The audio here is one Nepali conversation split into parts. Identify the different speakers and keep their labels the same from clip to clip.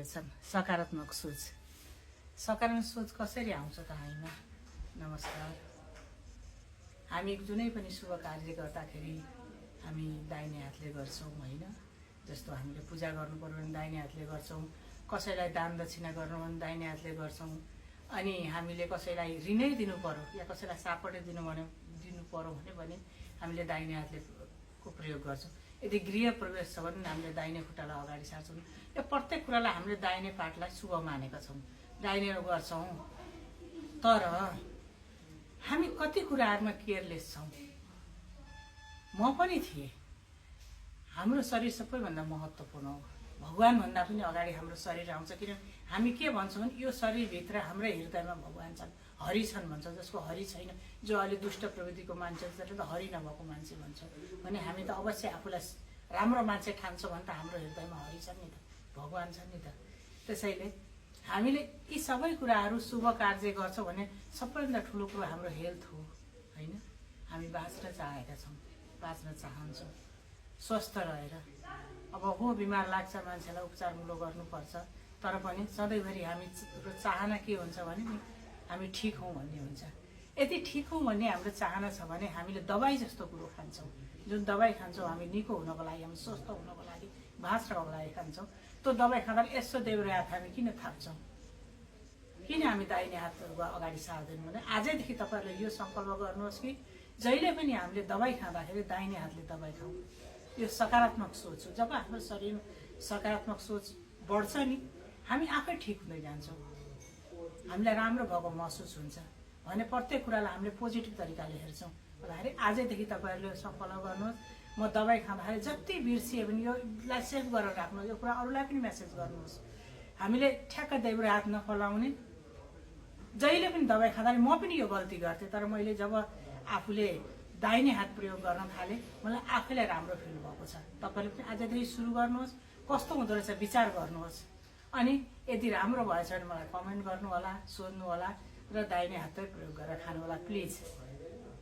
Speaker 1: रहेछन् सकारात्मक सोच। सकारात्मक सोच कसरी आउँछ त हामीमा? नमस्कार। हामी जुनै पनि शुभ कार्य गर्दाखेरि हामी दाहिने हातले गर्छौँ होइन। जस्तो हामीले पूजा गर्नु पर्यो भने दाहिने हातले गर्छौँ, कसैलाई दान दक्षिणा गर्नु भने दाहिने हातले गर्छौँ, अनि हामीले कसैलाई ऋणै दिनु पर्यो या कसैलाई सापडे दिनु पर्यो भने हामीले दाहिने हातले को प्रयोग गर्छौँ। यदि गृह प्रवेश छ भने हामीले दाहिने खुट्टालाई अगाडि सार्छौँ। यो प्रत्येक कुरालाई हामीले दाहिने पाटलाई शुभ मानेका छौँ, दाहिने गर्छौँ। तर हामी कति कुराहरूमा केयरलेस छौँ। म पनि थिएँ। हाम्रो शरीर सबैभन्दा महत्त्वपूर्ण हो। भगवानभन्दा पनि अगाडि हाम्रो शरीर आउँछ। किनभने हामी के भन्छौँ भने यो शरीरभित्र हाम्रै हृदयमा भगवान छन्, हरि छन् भन्छ। जसको हरि छैन, जो अलि दुष्ट प्रवृत्तिको मान्छे त्यसले त हरि नभएको मान्छे भन्छ भने हामी त अवश्य आफूलाई राम्रो मान्छे ठान्छौँ भने त हाम्रो हृदयमा हरि छन् नि त, भगवान छन् नि त। त्यसैले हामीले यी सबै कुराहरू शुभ कार्य गर्छौँ भने सबैभन्दा ठुलो कुरो हाम्रो हेल्थ हो होइन। हामी बाँच्न चाहेका छौँ, बाँच्न चाहन्छौँ स्वस्थ रहेर। अब हो बिमार लाग्छ मान्छेलाई उपचारमूलक गर्नुपर्छ, तर पनि सधैँभरि हामी चाहना के हुन्छ भने नि हामी ठिक हौँ भन्ने हुन्छ। यदि ठिक हौँ भन्ने हाम्रो चाहना छ भने हामीले दबाई जस्तो कुरो खान्छौँ। जुन दबाई खान्छौँ हामी निको हुनको लागि, हामी स्वस्थ हुनको लागि, बाँच्नको लागि खान्छौँ। त्यो दबाई खाँदा यसो देब्रे हात हामी किन थाप्छौँ? किन हामी दाहिने हातहरू अगाडि सार्दैनौँ भने आजैदेखि तपाईँहरूले यो सङ्कल्प गर्नुहोस् कि जहिले पनि हामीले दबाई खाँदाखेरि दाहिने हातले दबाई खाउँ। यो सकारात्मक सोच हो। जब हाम्रो शरीरमा सकारात्मक सोच बढ्छ नि हामी आफै ठिक हुँदै जान्छौँ, हामीलाई राम्रो भएको महसुस हुन्छ भने प्रत्येक कुरालाई हामीले पोजिटिभ तरिकाले हेर्छौँ। भन्दाखेरि आजैदेखि तपाईँहरूले सङ्कल्प गर्नुहोस्, म दबाई खाँदाखेरि जति बिर्सियो भने योलाई सेभ गरेर राख्नुहोस्। यो कुरा अरूलाई पनि मेसेज गर्नुहोस्। हामीले ठ्याक्क देब्रे हात नफलाउने, जहिले पनि दबाई खाँदाखेरि म पनि यो गल्ती गर्थेँ। तर मैले जब आफूले दाहिने हात प्रयोग गर्न थालेँ मलाई आफैलाई राम्रो फिल भएको छ। तपाईँले पनि आजदेखि सुरु गर्नुहोस्, कस्तो हुँदो रहेछ विचार गर्नुहोस्। अनि यदि राम्रो भएछ भने मलाई कमेन्ट गर्नु होला, सोध्नु होला र दाहिने हातै प्रयोग गरेर खानु होला प्लिज।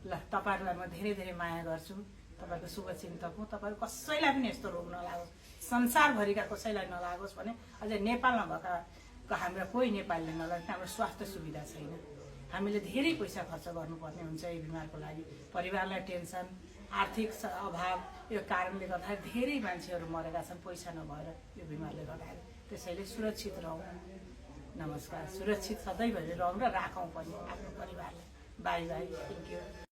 Speaker 1: ल तपाईँहरूलाई म धेरै धेरै माया गर्छु, तपाईँको शुभचिन्तक हुँ। तपाईँहरू कसैलाई पनि यस्तो रोग नलागोस्, संसारभरिका कसैलाई नलागोस् भने अझै नेपालमा भएका हाम्रा कोही नेपालीले नलागोस्। हाम्रो स्वास्थ्य सुविधा छैन, हामीले धेरै पैसा खर्च गर्नुपर्ने हुन्छ यो बिमारको लागि। परिवारलाई टेन्सन, आर्थिक अभाव, यो कारणले गर्दाखेरि धेरै मान्छेहरू मरेका छन् पैसा नभएर यो बिमारले गर्दाखेरि। त्यसैले सुरक्षित रहौँ। नमस्कार। सुरक्षित सधैँभरि रहौँ र राखौँ पनि आफ्नो परिवारलाई। By by. Thank you.